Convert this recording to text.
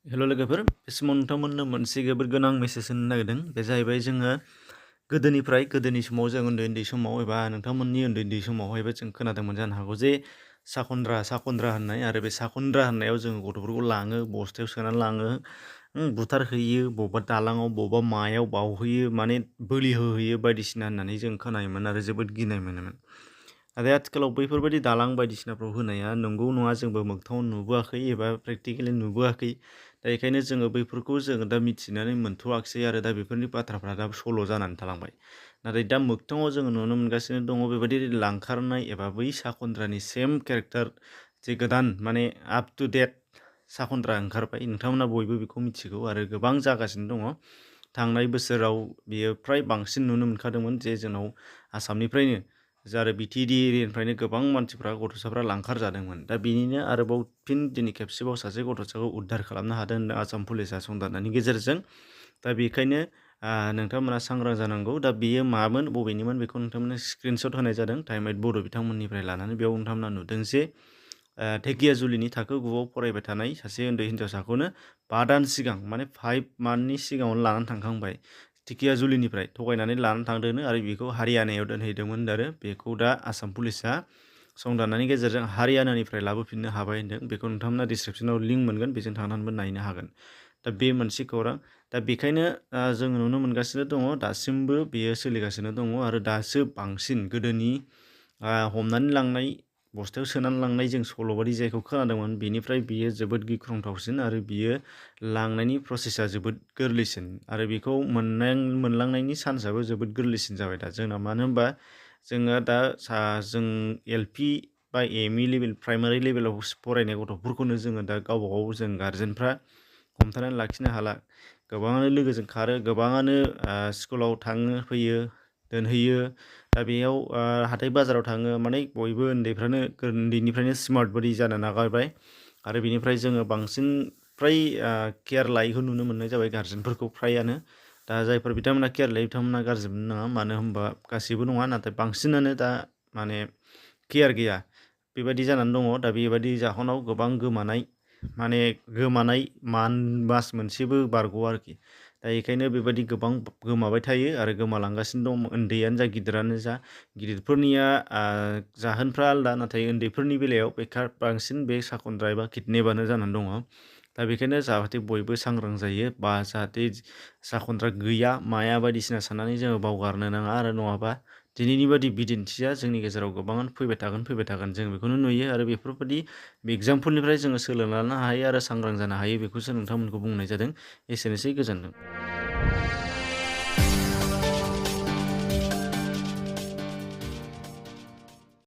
हेल' लोगोफोर, बे समाव नोंथांमोननो मोनसे जोबोद गोनां मेसेज होनो नागिरदों। बे जाहैबाय जोङो गोदोनि समाव जों उन्दै समाव एबा नोंथांमोननि उन्दै समावहायबो जों खोनादोंमोन जानो हागौ जे साखन्द्रा होननाय आरो बे साखन्द्रा होननायाव जोङो गथ'फोरखौ लाङो, बस्थायाव सोनानै लाङो, बुथारहैयो, बबेबा दालाङाव बबेबा मायाव बावहैयो, माने बोलि होहैयो बायदिसिना होननानै जों खोनायोमोन आरो जोबोद गिनाय मोनोमोन। नाथाय आथिखालाव बैफोरबायदि दालां बायदिसिनाफ्राव होनाया नंगौ नङा जोंबो मोगथाङाव नुबोआखै एबा प्रेक्टिकेलि नुबोआखै। दा बेखायनो जोङो बैफोरखौ जोङो दा मिथिनानै मोनथ'वाखिसै आरो दा बेफोरनि बाथ्राफ्रा दा सल' जानानै थालांबाय। नाथाय दा मोगथाङाव जोङो नुनो मोनगासिनो दङ बेबायदि लांखारनाय एबा बै साखन्द्रानि सेम केरेक्टार जे गोदान माने आप टु डेट साखन्द्रा ओंखारबाय। नोंथांमोना बयबो बेखौ मिथिगौ आरो गोबां जागासिनो दङ। थांनाय बोसोराव बियो फ्राय बांसिन नुनो मोनखादोंमोन जे जोंनाव आसामनिफ्रायनो आरो बिटिएडि एरियानिफ्रायनो गोबां मानसिफ्रा गथ'साफ्रा लांखार जादोंमोन। दा बेनिनो आरोबाव फिन दिनै खेबसेबाव सासे गथ'साखौ उद्धार खालामनो हादों होनदों आसाम पुलिसा संदाननायनि गेजेरजों। दा बेखायनो नोंथांमोना सांग्रां जानांगौ। दा बेयो मामोन बबेनिमोन बेखौ नोंथांमोननो स्क्रिनशट होनाय जादों टाइम एट बर' बिथांमोननिफ्राय लानानै। बेयाव नोंथांमोना नुदों जे धेकियाजुलिनि थाखो 9आव फरायबाय थानाय सासे उन्दै हिन्जावसाखौनो 5 दान सिगां माने 5 मान्थनि सिगाङावनो लानानै थांखांबाय। धेकियाजुलिनिफ्राय थगायनानै लानानै थांदोंनो आरो बेखौ हारियानायाव दोनहैदोंमोन आरो बेखौ दा आसाम पुलिसा संदाननायनि गेजेरजों हारियानानिफ्राय लाबोफिननो हाबाय होनदों। बेखौ नोंथांमोना डिसक्रिपसनाव लिंक मोनगोन, बेजों थांनानैबो नायनो हागोन। दा बे मोनसे खौरां। दा बेखायनो जों नुनो मोनगासिनो दङ, दासिमबो बेयो सोलिगासिनो दङ आरो दासो बांसिन गोदोनि हमनानै लांनाय, बस्थायाव सोनानै लांनाय जों सल'बादि जायखौ खोनादोंमोन बेनिफ्राय बियो जोबोद गिख्रंथावसिन आरो बियो लांनायनि प्रसेसा जोबोद गोरलैसिन आरो बेखौ मोनलांनायनि चान्सआबो जोबोद गोरलैसिन जाबाय दा जोंना। मानो होनबा जोङो दा जों एलपि बा एमइ लेभेल, प्राइमारि लेभेलाव फरायनाय गथ'फोरखौनो जोङो दा गावबागाव जों गारजेनफ्रा हमथानानै लाखिनो हाला। गोबाङानो लोगोजों खारो, गोबाङानो स्कुलाव थाङो फैयो, दोनहैयो। दा बेयाव हाथाय बाजाराव थाङो, माने बयबो उन्दैनिफ्रायनो स्मार्ट बादि जानो नागारबाय आरो बेनिफ्राय जोङो बांसिन फ्राय केयार लायैखौ नुनो मोननाय जाबाय गारजेनफोरखौ फ्रायानो। दा जायफोर बिथांमोना केयार लायो बिथांमोना गाज्रि मोननो नाङा, मानो होनबा गासैबो नङा नाथाय बांसिनानो दा माने केयार गैया बेबायदि जानानै दङ। दा बेबायदि जाहोनाव गोबां गोमानाय मास मोनसेबो बारग'आ आरोखि। दा बेखायनो बेबायदि गोबां गोमाबाय थायो आरो गोमालांगासिनो दं, उन्दैयानो जा गिदिरानो जा। गिदिरफोरनिया जाहोनफ्रा आलदा, नाथाय उन्दैफोरनि बेलायाव बांसिन बे साखन्द्रा एबा किडनेपआनो जानानै दङ। दा बेखायनो जाहाथे बयबो सांग्रां जायो बा जाहाथे साखन्द्रा गैया माया बायदिसिना साननानै जोङो बावगारनो नाङा आरो नङाबा दिनैनि बादि बिदिन्थिया जोंनि गेजेराव गोबाङानो फैबाय थागोन जों बेखौनो नुयो आरो बेफोरबायदि एग्जामपोलनिफ्राय जोङो सोलोंना लानो हायो आरो सांग्रां जानो हायो, बेखौसो नोंथांमोनखौ बुंनाय जादों। एसेनोसै, गोजोन्थों।